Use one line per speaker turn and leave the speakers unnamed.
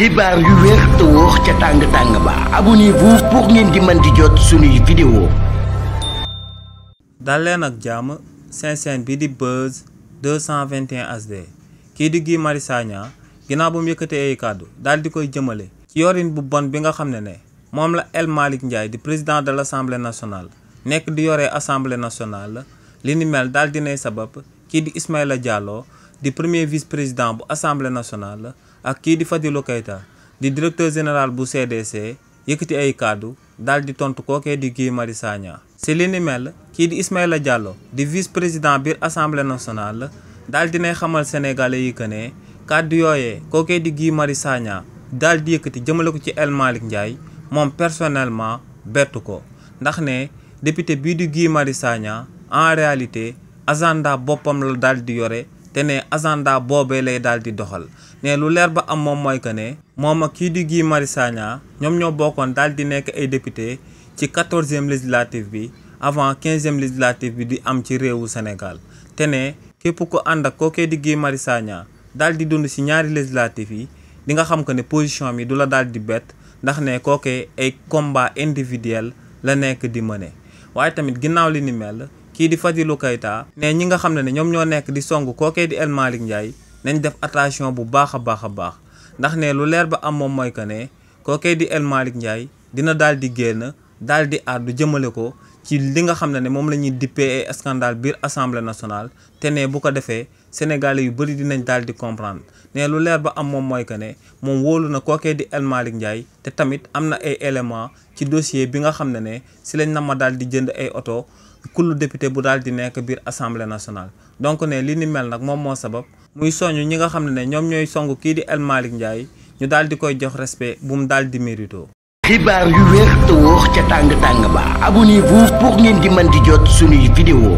xibaar yu wér te wóor ca tàng ba abonnez-vous pour ngeen di mën di jot suñuy vidéo.
dal leen ak jàmm seen chaîne bi di Buzz 221 HD kii di Guy Marius Sagna ginnaaw bu mu yëkkatee ay kàddu daal di koy jëmale ci yorin bu bon bi nga xam ne moom la El Malick Ndiaye di président de l'Assemblée nationale nekk di yore Assemblée nationale li ni mel daal dinay sabab kii di Ismaïla Diallo di premier vice-président bu Assemblée nationale ak kii di Fadilou Keita di directeur général bu CDC yëkkati ay kàddu daal di tontu kookee di Guy Marius Sagna si li ni mel kii di Ismaïla Diallo di vice-président biir Assemblée nationale daal dinay xamal sénégalais yi que ne kàddu yooyee kookee di Guy Marius Sagna daal di yëkkati jëmale ko ci El Malick Ndiaye moom personnellement bettu ko ndax ne député bii di Guy Marius Sagna en réalité agenda boppam la daal di yore te ne agenda boobee lay daal di doxal ne lu leer ba am moom mooy que ne moom ak kii di Guy Marius Sagna ñoom ñoo bokkoon daal di nekk ay député ci 14e législative bi avant 15e législative bi di am ci réewu Sénégal te ne képp ko ànd ak kookee di Guy Marius Sagna daal di dund ci ñaari législative yi di nga xam que ne position mi du la daal di bett ndax ne kookee ay combat individuel la nekk di mëne waaye tamit ginnaaw li ni mel kii di Fadilou Keita ne ñi nga xam ne ñoom ñoo nekk di song kookee di El Malick Ndiaye nañ def attention bu baax a baax ndax ne lu leer ba am moom mooy que ne kookee di El Malick Ndiaye dina daal di génn daal di àddu jëmale ko ci li nga xam ne moom la ñuy dippee ay scandale biir Assemblée nationale te ne bu ko defee sénégalais yu bëri dinañ daal di comprendre ne lu leer ba am moom mooy que ne moom wóolu na kookee di El Malick Ndiaye te tamit am na ay éléments ci dossier bi nga xam ne si lañ na ma daal di jënd ay oto kullu député bu daal di nekk biir Assemblée nationale donc ne li ni mel nag moom moo sabab muy soñu ñi nga xam ne ñoom ñooy song kii di El Malick Ndiaye ñu daal di koy jox respect bu mu daal di mérito.
xibaar yu wér te wóor ca tàng ba abonnez-vous pour ngeen di mën di jot suñuy vidéo.